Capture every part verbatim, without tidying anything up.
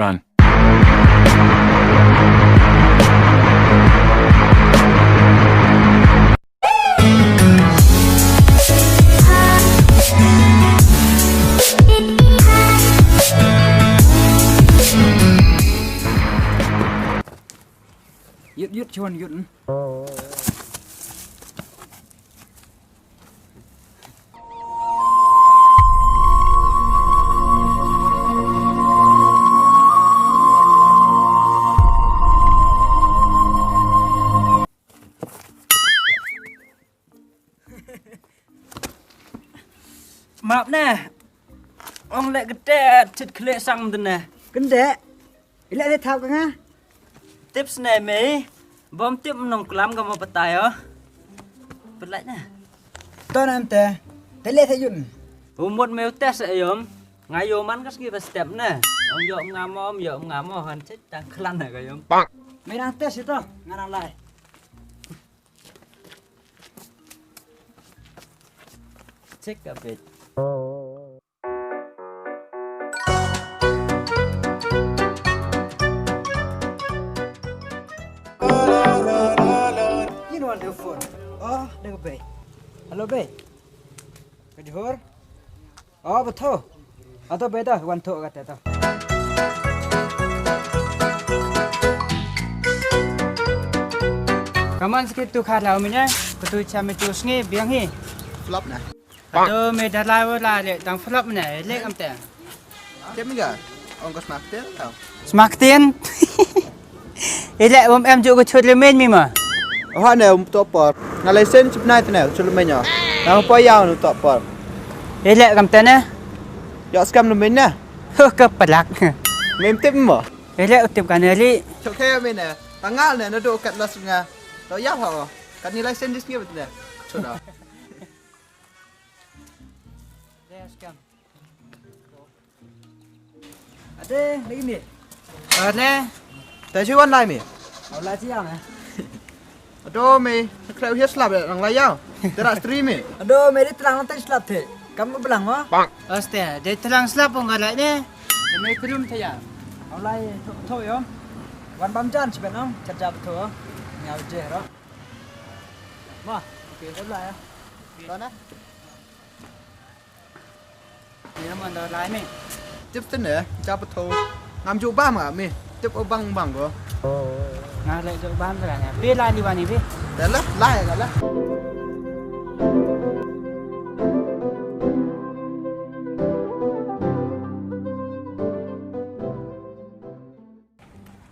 Run. Yut, yut, chuan, yut. Map ne. Ong le kete chit khle sang mdne. Kende. Ile le thap ka nga. Tips ne me. Bom tip nong klam ka mo patai o. Pelai ne. Ton am te. Te le the yun. Umut me u test e yom. Nga yo man ka sngi ba step ne. Ong yo nga mo, yo nga mo han chit tang klan ne ka yom. Me nang test ito. Nga nang lai. Check a bit. Yin wan de phone. Oh, de ka bei. Hello, bei. Ka jhur. Oh, ba tho. Ato bei ta, wan tho ka te ta. Kaman skip tu khat lau mi ne, ka tu cha mi tu sngi biang hi. Flop na. Ato me da lai wa lai le, tang flop ne, le kam te. Te mi ga, ong ka smak te tau. Smak tin. Ile bom em ju ka chut le men mi ma. Oha ne um to por. Nga license chip nai te ne, chut le men ya. Na po ya um to por. Ile kam te ne. Ya scam le men ne. Ho ka palak. Mem tip mo. Ile u tip ka ne li. Chok khe men ne. Tangal ne, na do kat las nga. To ya ho. Kat ni license dis ngi bet ne. Chut da. Ade, lagi mi. Ade. Ta chi wan lai mi. Au la chi ya me. Ado me, khleu hias slap nang lai yau. Tera stri mi. Ado me, di tlang te slap the. Kam ba blang mo. Aste, di tlang slap ong ka lai ne. Me krum the ya. Au lai tho, tho yo. Wan bam jan chi ben ong, cha cha tho. Nya je ro. Ma, okay, au lai ya. Ko na. Ni man da lai mi. Tip te ne, cha pa tho. Ngam ju bam nga mi. Tip o bang bang ko. Nga le ju bam tra ne. Pi lai li wani pi. Da la, lai da la.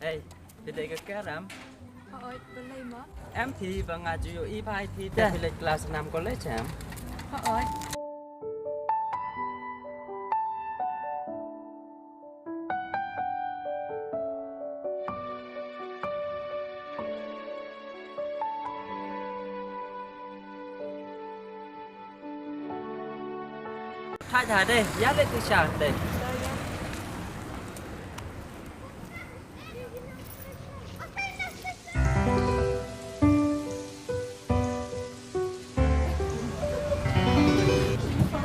Hey, phi dei ka Karam? Hooid, balei mo? Em phi ba nga ju ïohi bha i phi te phi leit class nam college em? Hooid. Thait ha de, ya le tu sha de.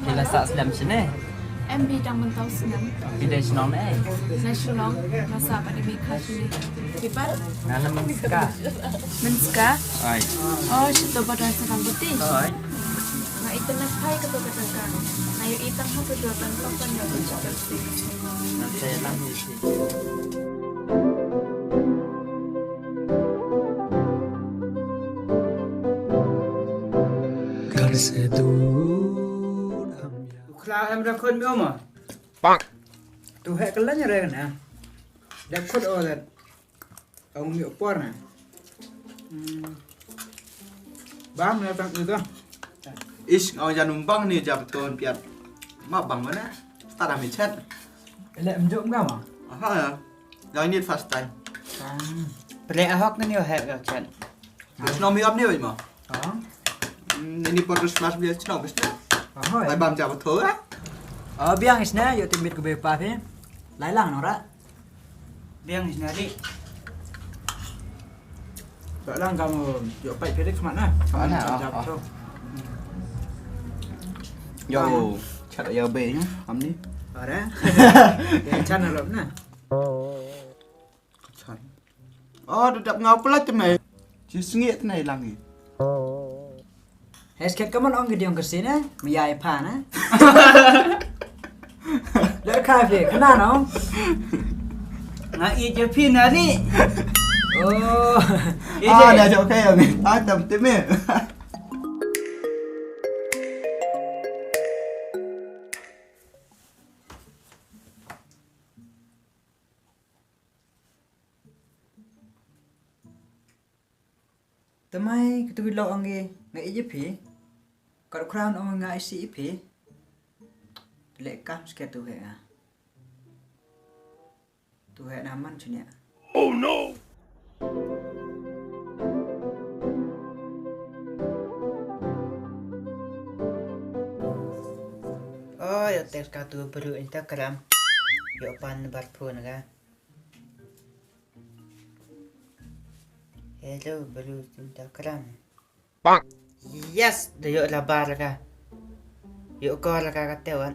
Phi la sah slem shane? Em, phi dang myntoi snem. Phi dei shnong ne? Na Shillong, na sah pat i mi kha shane. Phi pat? Nga na Mynska. Mynska? Oi. Oh, shito ba dang sa kang bati. Oi. Nga i tang na phai ka to ka tang ka. Nga ïohi tang ha ka to tang ka pan nga to chapel si. Nga te lang ni si. Kar se dur am ya. U khla em da khot mi o ma. Pak. Tu he ka lany re na. Da khot o da. Ong mi o por na. Hmm. Bang na tang tu. Ish, ngau jan um bang ni jap ton piat. Ma bang mana? Tara mi chat. Ele em jom ka ma? Aha ya. Yang ini first time. Ah. Pele ahok ni o he ka chat. Shnong mi ap ni oi ma? Ah. Hmm, ini por Christmas bia shnong bes na. Aha. Ai bam jap tho ya. Oh, biang isna, yo timit ko be pa phi. Lai lang nora. Biang isna di. Ba lang kam yo pai phi rik smat na. Kam na, jap tho. Yo, chat yo be, am ni. Ora. Ya chan rop na. Oh, da dap nga u pynlait te me. Chi sngi te nai lang i. Hei, skhet ka mon ong ki diong ka sien, eh? Me ya i pha na. Le ka phi, khana no. Nga i je phi na ni. Oh. I je. Ah, da jok ka ya me. Ah, tam te me. Tamai, ka tu wi lo ong i nga i je phi. Ka crown ong nga i si i phi. Le kam skhet tu he nga. Tu he na man chunia. Oh no! Oh, yo text ka tu bru Instagram. Yo pan bar phone ka. Hello, bru Instagram. Yes, da yoh la bar ka. Yoh call ka kate wan.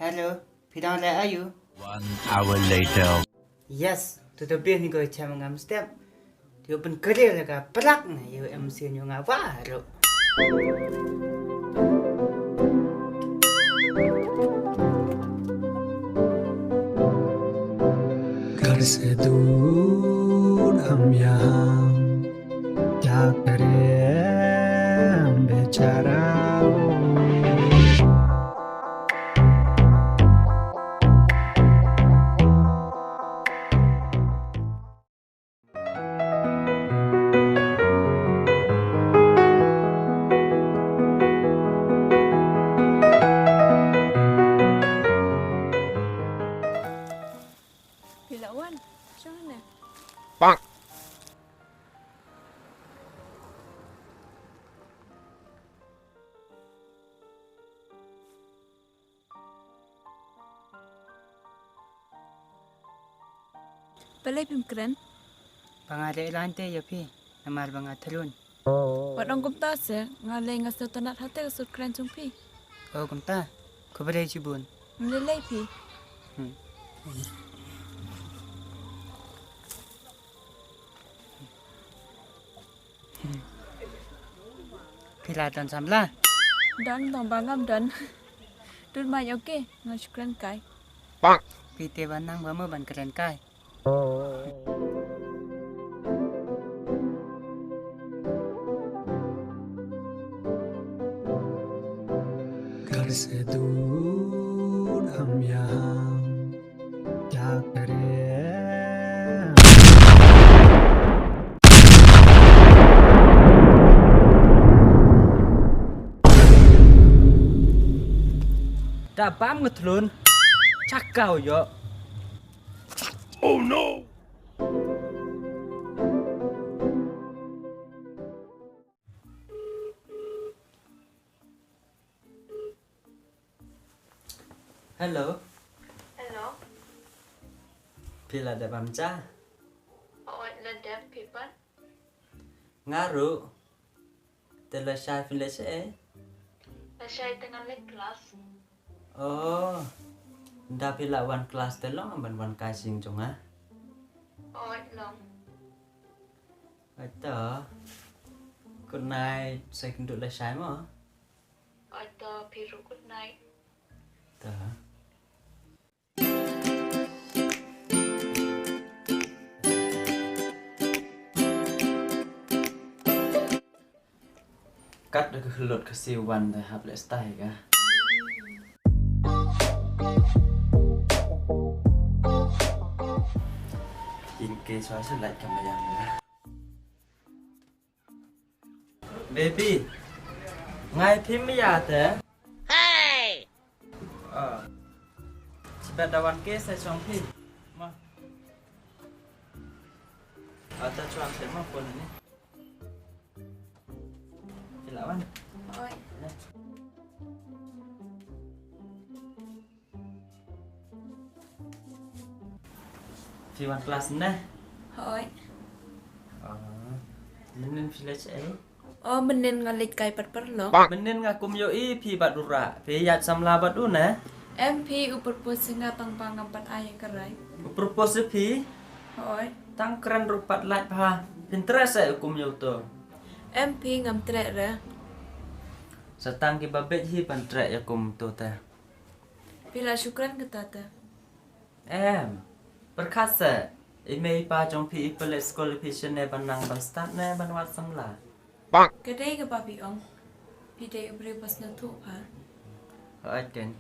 Hello, phi dang le ayu? One hour later. Yes, tu tu bien ni ko chem ngam step. Yoh pynkreh la ka plak na yoh em sien yoh nga wa ro. Kar se dur ham yahan, kya kare hum bechara. Phi la wan, shong ne. Balei phim kren? Ba nga leh line te ya phi, namar ba nga thrun. Wat ong kumta se, nga leh nga sngewtynnat hate ka sur kren jong phi. O kumta, khublei chibun. Lei lei phi. Hmm. Phi la don samla? Don, tang ba ngam don. Dut ma yoh ke, nga shu kren kai. Phi te ban nang ba mo ban kren kai. Kar se dur ham yahan. Da bam nga thlun. Chakau yoh. Oh no! Hello. Hello. Phi la dep bam cha? Oi, la dep, phi pat? Nga ruh. Te la shai phi le che e? La shai te nga le class. Oh. Da phi la wan class te long ban wan kai sing jong nga. Oi, long. Oi to. Good night. Sa kynduh la shai mo. Oi to, phi ruh good night. To. Kat da ka khlut ka siu wan da hap le stai ka. In ke swa sa lait ka mayang ka. Baby, ngai phim ya te. Hey! Ah. Chibet da wan ke sa chong phi. Ma. Ata chuan te ma phone ni. Phi la wan. Oi. Phi wan class ne? Hoi. Oh. Mynnin phi leh che? Oh, mynnin nga leit kai pat paralok. Mynnin nga kum yoh i phi bad u Rah. Phi yat samla bad u ne? Em phi u propose ya nga tang ba ngam pat ai ya ka rai. U propose ya phi? Hoi. Tang kren ruh pat lait bha. Phin treh se u kum yow to. Em phi ngam treh re. Sa tang ki ba bit hi ban treh ya kum to te. Phi la shu kren kata te. Em. Pyrkhat se. I mei i pa jong phi i pynleit skul i phi sien ne ban nang ban stad ne ban wad samla. Ka dei ka ba phi ong. Phi dei u briew ba sngewthuh bha. Hoi ten.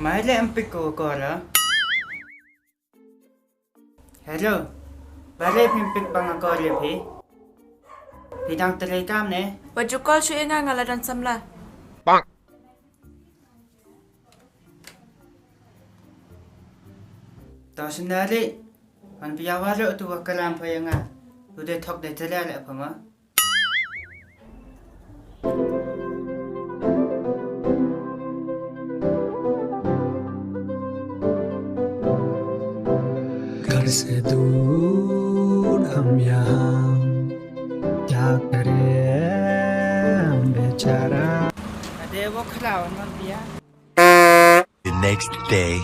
Mai le em pick ko ko ra. Hello. Bare phim pick bang ako re phi. Phi dang tre kam ne? Wa ju call shu i nga nga la dang samla. To sendari. Man pia waru tu wa kalam pha ya nga. Tu de thok de tre le pha ma. घर से दूर हम यहाँ क्या करें हम बेचारा। Ade wo khla wan man pia. The next day.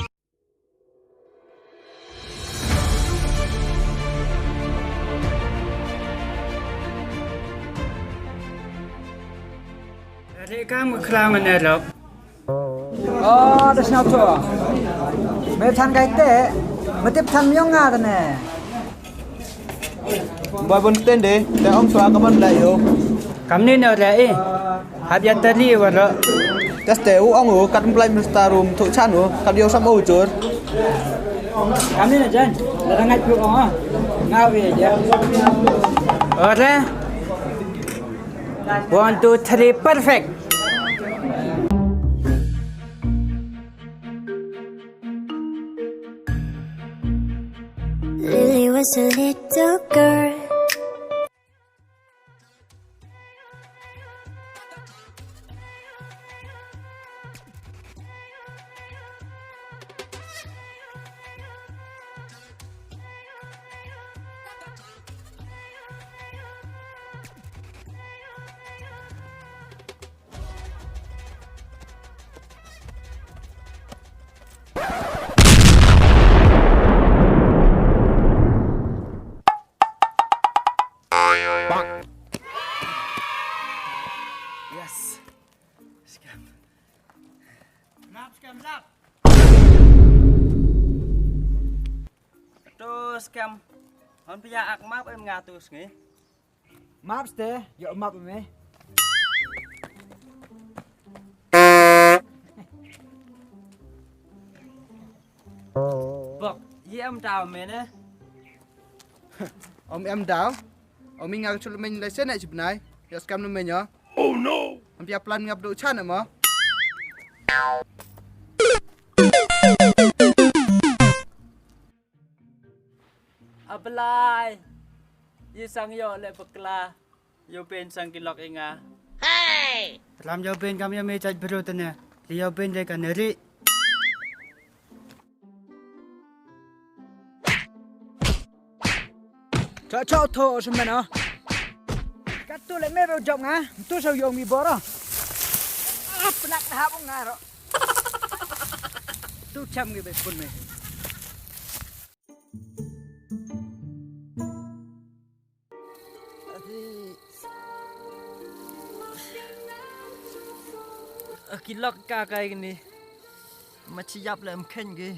Re kam ka khla man e rok. Oh, da sñiaw to. Me than kai te, me tip than myong nga te ne. Ba bun ten de, te ong chwa ka ban la yo. Kam ni no re i. Hap ya tali wa ro. Teste u ong u, kat Prime Minister um thu chan u, kat yo sam u chur. Kam ni na jan, la ngai pu ong a. Nga we ya. Ore. One, two, three, perfect. Lily was a little girl. Yes. Scam. Map, scam, map. To scam. Hon pia ak map em nga tu sngi. Map ste, yo map me. Bok, ye em daw me ne. Om em daw. Om i nga ka chul me ni le se ne chibnai. Ya scam no me nyo. Oh no. Om pia plan ngap do chan mo. Ablai. Ye sang yo le bakla. Yo ben sang ki lok i nga. Hey! Lam yo ben kam yo me chaj bro tene. Li yo ben le ka neri. Cha cha tho sum na. Kat tu le me ro job nga. Tu so yo mi boro. Ah, pnak na ha nga ro. Tu cham ngi be pun me. Aki lok ka kai ni. Ma chi yap le em khen ki.